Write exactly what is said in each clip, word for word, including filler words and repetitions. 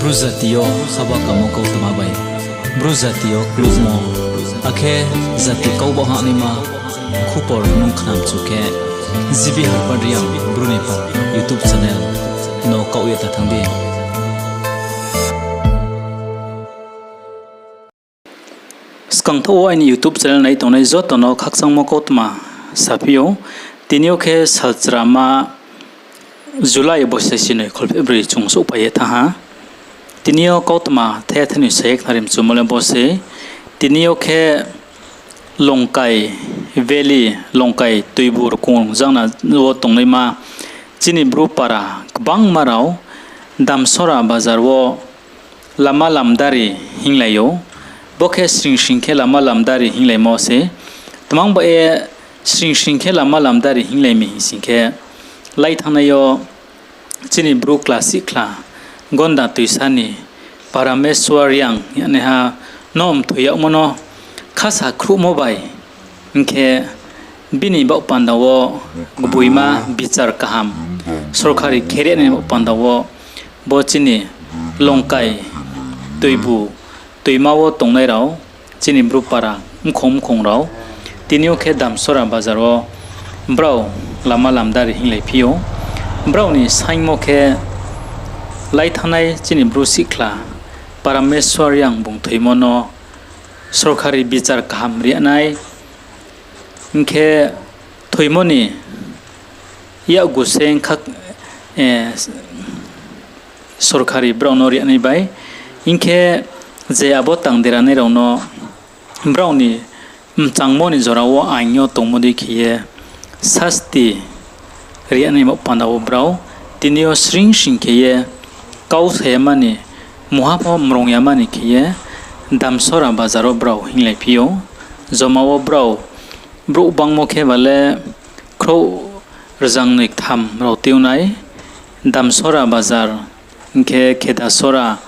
Bru jati yo haba kamo kautma bai Bru jati yo kluhmo, akhe jati kau baoh hahnaima khupor nung khnamchu khe, G B Harbar Reang Bru ni para YouTube channel no kaoh ye ta thanng di. Skangthaoh wo aini YouTube channel nai tongnai joto no khakchangmo kautma saphi ou. Tini yo khe salchrama July bosi sinoi kholphehbroi chung souhphai ye thanng ha. Tini yo kautma thethani sa ye khnari mchumo le bo se. Tini yo khe Longkai Valley, Longkai Toibu Rkung Rungzangna wo tongnaima chini Bru para kbangma rao Damsora bazar wo lama lamdari hinglai ou. Bo khe sring sring khe lama lamdari hinglaimo se. Tmang ba ye sring sring khe lama lamdari hinglai mi hing sing khe, lai thanngnai yo chini Bru chla sihkhla Gonda Toisa ni Parameswar Reang yagnaiha no mthoi yagmo no khasa khruhmo bai, hing khe bini baoh panda wo gboima bichar kaham sorkari khe ri nai baoh panda wo bo chini Longkai Toibu Toima wo tongnai rao, chini Bru para mkhong mkhong rao, tini yo khe Damsora bazar wo brao lama lamdari hinglaiphi ou. Brao ni saingmo khe lai thanngnai chini Bru sihkhla Parameswar Reang bung thoimo no sorkari bichar kaham ri nai, hing khe thoimo ni yakgu se kha, sorkari brao no ri nai bai. Hing khe je abo tang deranai rao no brao ni mchangmo ni jora wo aing yo tongmo dei khe ye sasti ri nai baoh panda wo brao tini yo sring sring khe ye kau sa ya mani, mungha pho mrung ya mani khe ye Damsora bazar wo brao hinglaiphi ou. Joma wo brao brouh bangmo khe ba le khrouh rzangnoi ktham rao tui nai. Damsora bazar, hing khe Khedasora,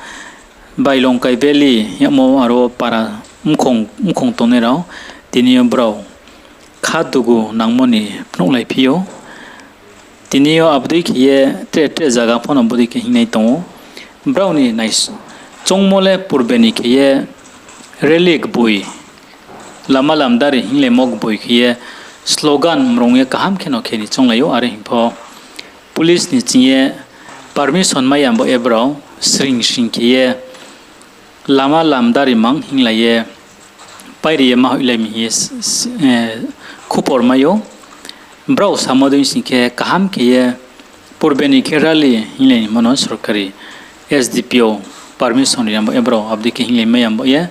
Bailongkai Valley yagmo aro para mkhong mkhong tongnai rao, tini yo brao kha dugu nangmo ni phnuhlaiphi ou. Tini yo abo dei khe ye tre tre zaga pho no bodei khe hingnai tong ou. Brao ni nais-, choungmo le purbe ni khe ye rally gboi, lama lamdari hinglaimo gboi khe ye slogan mrung ye kaham khe no khe ni chounglai ou, are hing pho police ni ching ye permission mai ya bo ye brao sring sring khe ye lama lamdari mang hinglai ye pairi ye ma hoihlai mi hing ye khupor mai ou. Brao samo dei sing khe kaham khe ye purbe ni khe rally hinglai ni mo no sorkari S D P O permission ri ya bo ye brao abo dei khe hinglai mai ya bo ye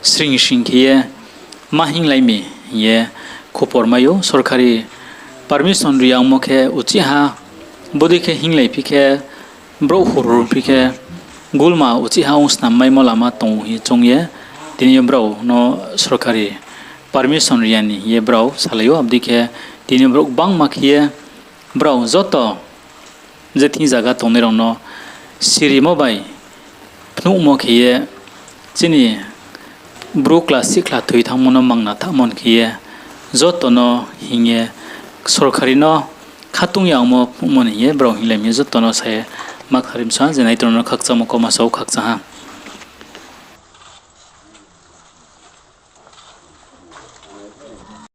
sring sring khe ye ma hinglai mi hing ye khupor mai ou. Sorkari permission ri yangmo khe uchih ha, bodei khe hinglaiphi khe, brouh hurhurphi khe, gulma uchih ha ong snam maimo lama tong ou hing ye choung ye, tini yo brao no sorkari permission ri ya ni hing ye brao salai ou. Abo dei khe tini yo brouh gbangma khe ye brao joto je thing zaga tongnai rao no sirimo bai phnuhmo khe ye chini Bru chla sihkhla thoi thanngmo no mangna thahmo ni khe ye joto no hing ye sorkari no khatung yangmo phnuhmo ni hing ye brao hinglai mi joto no sa ye ma khnari msa ha, je nai tong rao no khakchangmo kauma sa ou, khakchang ha.